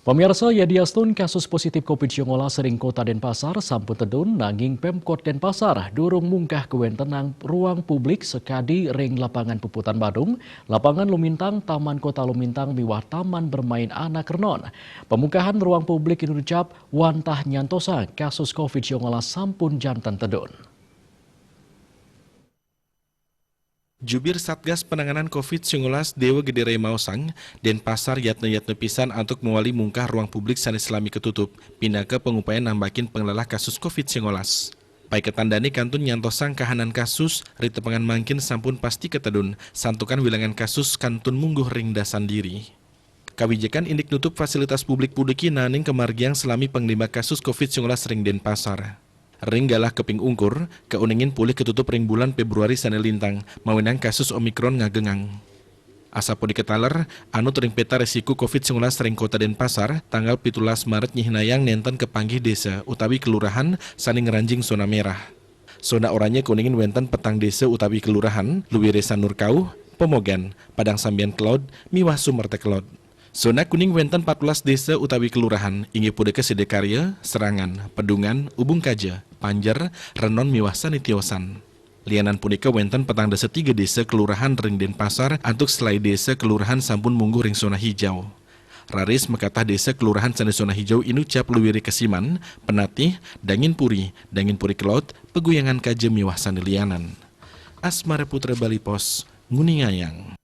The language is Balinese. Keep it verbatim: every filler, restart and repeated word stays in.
Pemirsa, yadiastun kasus positif covid sembilan belas ring Kota Denpasar sampun tedun, nanging Pemkot Denpasar durung mungkah kawentenan ruang publik sakadi ring Lapangan Puputan Badung, Lapangan Lumintang, Taman Kota Lumintang miwah Taman Bermain Anak Renon. Pemungkahan ruang publik inucap wantah nyantosang kasus covid sembilan belas sampun janten tedun. Jubir Satgas Penanganan covid sembilan belas Dewa Gedere maosang, Denpasar yatna-yatna pisan antuk mawali mungkah ruang publik sane salami katutup, pinaka pangupaya nambakin panglelah kasus covid sembilan belas. Paiketan dane kantun nyantosang kahanan kasus, ritepengan mangkin sampun pasti katedun, santukan wilangan kasus kantun mungguh ring dasan diri. Kawijakan indik nutup fasilitas publik puniki naenin kamargiang salami panglimbak kasus covid sembilan belas ring Denpasar. Ring galah kaping ungkur, kauningin polih katutup ring bulan Februari sane lintang, mawinan kasus Omikron ngagengang. Asapunika taler, anut ring peta resiko covid sembilan belas ring Kota Denpasar, tanggal pitulas Maret nyihnayang nenten kapanggih desa utawi kelurahan sane ngranjing zona merah. Zona oranye kauningin wenten petang desa utawi kelurahan, luwire Sanur Kauh, Pomogan, Padang Sambian Kelod, miwah Sumerte Kelod. Zona kuning wenten patbelas desa utawi kelurahan, inggih punika Sidakarya, Serangan, Pedungan, Ubung Kaja, Panjer, Renon miwah sane tiosan. Lianan punika wenten petang dasa tiga desa kelurahan ring Denpasar antuk selae desa kelurahan sampun mungguh ring zona hijau. Raris makatah desa kelurahan sane zona hijau inucap luwire Kesiman, Penatih, Danginpuri, Danginpuri Kelod, Peguyangan Kaja miwah sane lianan. Asmara Putra, Bali Post, nguningayang.